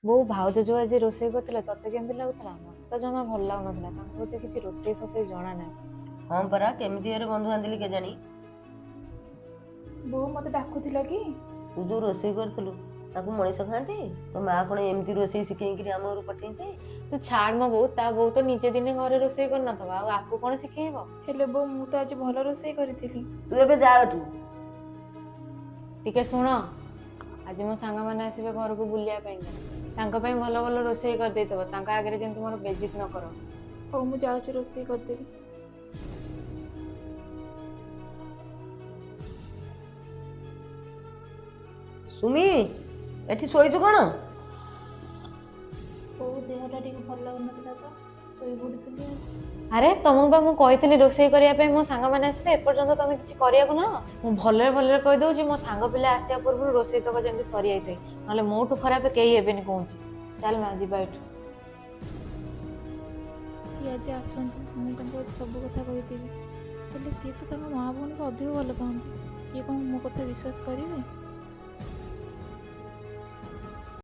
ବୋଉ, ଭାଉଜ ଯୋଉ ଆଜି ରୋଷେଇ କରିଥିଲେ, ତତେ କେମିତି ଲାଗୁଥିଲା? ମତେ ତ ଜମା ଭଲ ଲାଗୁନଥିଲା। ତାଙ୍କୁ ବୋଧେ କିଛି ରୋଷେଇ ଫୋଷେଇ ଜଣା ନାହିଁ। ହଁ ପରା, କେମିତି ଘରେ ବନ୍ଧୁ ବାନ୍ଧିଲି କେଜାଣି। ବୋଉ, ମୋତେ ଡାକୁଥିଲ କି? ତୁ ଯୋଉ ରୋଷେଇ କରିଥିଲୁ, ତାକୁ ମଣିଷ ଖାଆନ୍ତି? ତୋ ମା କଣ ଏମିତି ରୋଷେଇ ଶିଖେଇକିରି ଆମ ଘରକୁ ପଠେଇଛି? ତୁ ଛାଡ ମୋ ବୋଉ। ତା ବୋଉ ତ ନିଜେ ଦିନେ ଘରେ ରୋଷେଇ କରିନଥିବ, ଆଉ ଆକୁ କଣ ଶିଖେଇବ? ହେଲେ ବୋଉ, ମୁଁ ତ ଆଜି ଭଲ ରୋଷେଇ କରିଥିଲି। ତୁ ଏବେ ଯା ଏଠୁ। ଟିକେ ଶୁଣ, ଆଜି ମୋ ସାଙ୍ଗମାନେ ଆସିବେ ଘରକୁ ବୁଲିବା ପାଇଁକା। ତାଙ୍କ ପାଇଁ ଭଲ ଭଲ ରୋଷେଇ କରିଦେଇଥିବ। ତାଙ୍କ ଆଗରେ ଯେମିତି ମୋର ବେଜିତ ନ କର। ହଉ, ମୁଁ ଯାଉଛି, ରୋଷେଇ କରିଦେବି। ସୁମି, ଏଠି ଶୋଇଛୁ କଣ? ବୋଉ, ଦେହଟା ଟିକେ ଭଲ ଲାଗୁନଥିଲା ତ ଶୋଇ ପଡୁଥିଲି ଆଉ। ଆରେ, ତମକୁ ବା ମୁଁ କହିଥିଲି ରୋଷେଇ କରିବା ପାଇଁ, ମୋ ସାଙ୍ଗମାନେ ଆସିବେ। ଏପର୍ଯ୍ୟନ୍ତ ତମେ କିଛି କରିବାକୁ ନା। ମୁଁ ଭଲରେ ଭଲରେ କହିଦଉଛି, ମୋ ସାଙ୍ଗ ପିଲା ଆସିବା ପୂର୍ବରୁ ରୋଷେଇ ତକ ଯେମିତି ସରିଯାଇଥାଏ, ନହେଲେ ମୋଠୁ ଖରାପ କେହି ହେବେନି କହୁଛି। ଚାଲ ମା, ଯିବା ଏଠୁ। ସିଏ ଆଜି ଆସନ୍ତୁ, ମୁଁ ତାଙ୍କୁ ଆଜି ସବୁ କଥା କହିଦେବି। ହେଲେ ସିଏ ତ ତାଙ୍କ ମା ଭଉଣୀକୁ ଅଧିକ ଭଲ ପାଆନ୍ତି। ସିଏ କ'ଣ ମୋ କଥା ବିଶ୍ୱାସ କରିବେ?